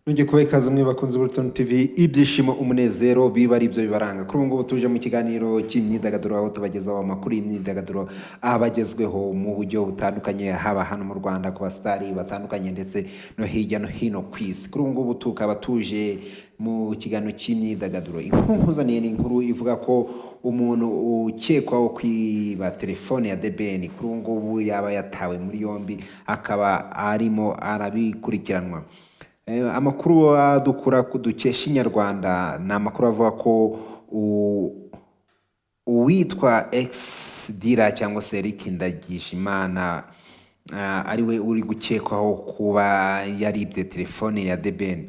Nongeye kubaha ikaze mwe bakunzi b'Urutonde TV, ibyishimo, umunezero biba ari byo bibaranga. Kuri ubu ngubu tuje mu kiganiro cy'imyidagaduro, aho tubagezaho amakuru y'imyidagaduro abagezweho mu buryo butandukanye, haba hano mu Rwanda ku basitari batandukanye ndetse no hirya no hino ku isi. Kuri ubu ngubu tukaba tuje mu kiganiro cy'imyidagaduro. Inkuru nkuzaniye ni inkuru ivuga ko umuntu ukekwaho kwiba telefone ya The Ben kuri ubu ngubu yaba yatawe muri yombi, akaba arimo arabikurikiranwa. Amakuru dukura dukesha Inyarwanda ni amakuru avuga ko uwitwa Ex Dealer cyangwa se Eric Ndagijimana ariwe uri gukekwaho kuba yaribye telefone ya The Ben.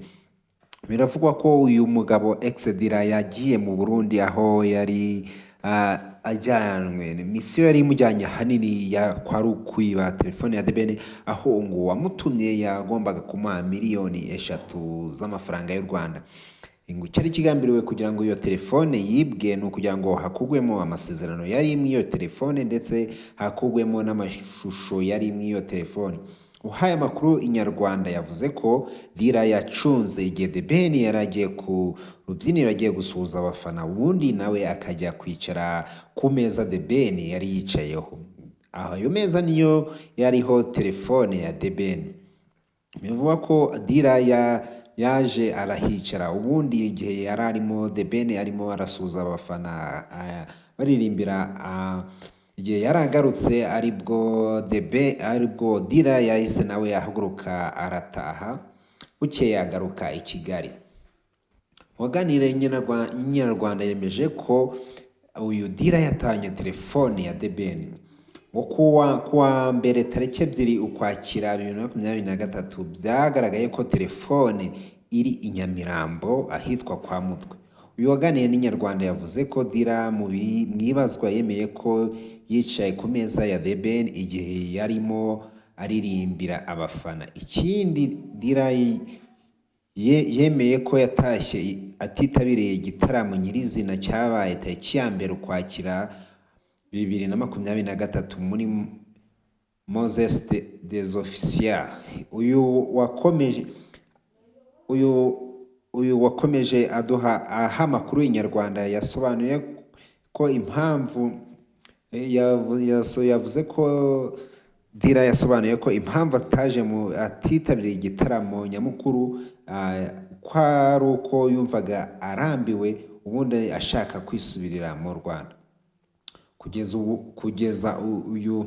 Biravugwa ko uyu mugabo Ex Dealer yagiye mu Burundi, aho yari ajyanwe misiyo yari imujyanye ahanini kwari ukwiba telefone ya The Ben, aho ngo uwamutumye yagombaga kumuha miliyoni 3 z'amafaranga y'u Rwanda. Ngo icyari kigambiriwe kugira ngo iyo telefone yibwe ni ukugira ngo hakugwemo amasezerano yari mu iyo telefone, ndetse hakugwemo n'amashusho yari mu iyo telefone. Uhaye amakuru Inyarwanda yavuze ko Dealer yacunze igihe The Ben yari agiye ku rubyiniro agiye gusuhuza abafana, ubundi nawe akajya kwicara ku meza The Ben yari yicayeho. Aho ayo meza niyo yariho telefone ya The Ben. Bivugwa ko Dealer yaje arahicara, ubundi igihe yari arimo The Ben arimo arasuhuza abafana baririmbira, igihe yari agarutse aribwo The Ben, aribwo Dealer yahise nawe ahaguruka arataha, bukeye agaruka i Kigali. Uwaganiriye Inyarwanda yemeje ko uyu Dealer yatanye telefone ya The Ben. Ngo kuwa mbere tariki 2 Ukwakira 2023 byagaragaye ko telefone iri i Nyamirambo ahitwa kwa Mutwe. Uyu waganiriye n'Inyarwanda yavuze ko Dealer mu ibazwa yemeye ko yicaye ku meza ya The Ben igihe yarimo aririmbira abafana. Ikindi, Dealer yemeye ko yatashye atitabiriye igitaramo nyirizina cyabaye tariki ya 1 Ukwakira 2023 muri Mosquée des Officiers. Uyu wakomeje aduha aha amakuru Inyarwanda yasobanuye ko impamvu yavuze ko Dealer yasobanuye ko impamvu ataje mu atitabiriye igitaramo nyamukuru ko ari uko yumvaga arambiwe, ubundi ashaka kwisubirira mu Rwanda. Kugeza ubu kugeza uyu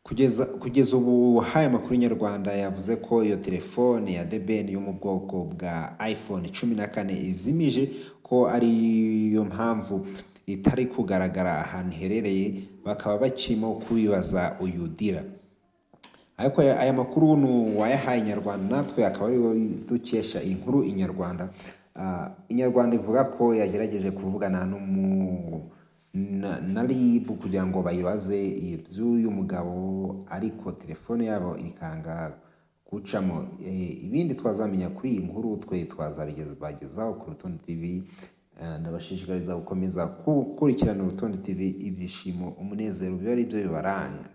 kugeza kugeza ubu uwahaye amakuru Inyarwanda yavuze ko iyo telefone ya The Ben yo mu bwoko bwa iPhone 14 izimije, ko ariyo mpamvu itari kugaragara ahantu iherereye, bakaba bakirimo kubibaza uyu Dealer. Ariko aya makuru ni uwayahaye Inyarwanda, natwe akaba ariwo dukesha inkuru Inyarwanda. Inyarwanda ivuga ko yagerageje kuvugana na RIB kugira ngo bayibaze iby'uyu mugabo, ariko telefone yabo ikanga gucamo. Ibindi twazamenya kuri iyi nkuru twe twazabigezaho ku Rutonde TV. Ndabashishikariza gukomeza gukurikirana Urutonde TV, ibyishimo, umunezero biba ari byo bibaranga.